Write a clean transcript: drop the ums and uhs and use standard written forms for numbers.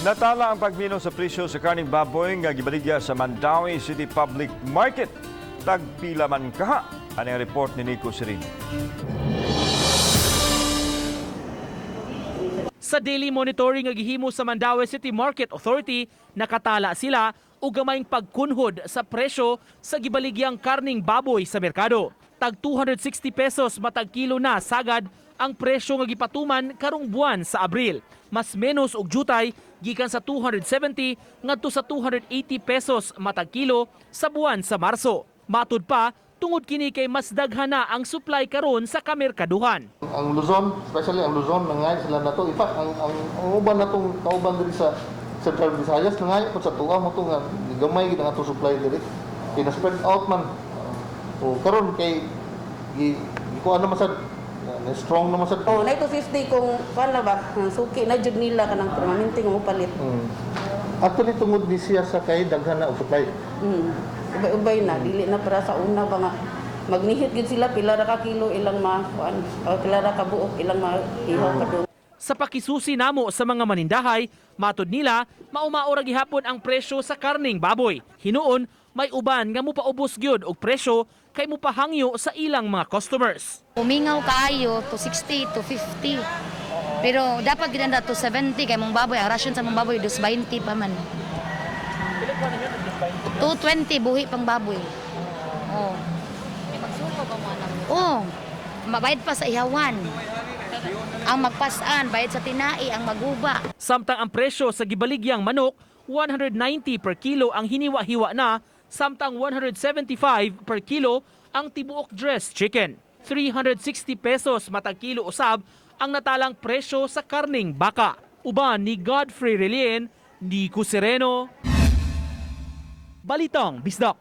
Natala ang pagmino sa presyo sa karning baboy nga gibaligya sa Mandaue City Public Market. Tagpila man kaha? Ani ang report ni Nico Serino. Sa daily monitoring nga gihimo sa Mandaue City Market Authority, nakatala sila og gamayng pagkunhod sa presyo sa gibaligyang karning baboy sa merkado. Tag 260 pesos matag kilo na sagad ang presyo nga gipatuman karong buwan sa Abril. Mas menos og jutay gikan sa 270 ngadto sa 280 pesos matag kilo sa buwan sa Marso. Matud pa, tungod kini kay mas daghan na ang supply karon sa kamerkaduhan. Ang Luzon, especially ang Luzon, nangayo sila na to. In fact, ang uban na tong kauban diri sa Central Visayas, nangayo po sa tuwa mo to nga gamay gid ang atong supply diri. Kina-spread out man. O karon kay gi gikuan naman sad na strong naman sad. Oh, na 250 kung kuan na ba, ang suki na jud nila kanang permanente nga mopalit. Actually, tungod ni siya sa kay daghan na og supply. Ubay-ubay na, dili na para sa una ba nga magnihit gid sila pila ra ka kilo ilang ma kuan, o pila ra ka buok ilang ma ihaw ka do. Sa pakisusi namo sa mga manindahay, matod nila, maumao ra gihapon ang presyo sa karning baboy. Hinuon, may uban nga mupaubos gyud og presyo kay mupahangyo sa ilang mga customers. Umingaw kaayo to 60 to 50. Pero dapat ginanda to 70 kay mong baboy ang rasyon sa mong baboy 220 pa man. 220 buhi pang baboy. Oh. Oh. Mabayad pa sa ihawan. Ang magpasan, bayad sa tinai, ang maguba. Samtang ang presyo sa gibaligyang manok, 190 per kilo ang hiniwa-hiwa na, samtang 175 per kilo ang tibuok dressed chicken. 360 pesos matag kilo usab ang natalang presyo sa karning baka. Uban ni Godfrey Relien, Nico Sereno. Balitang Bisdak.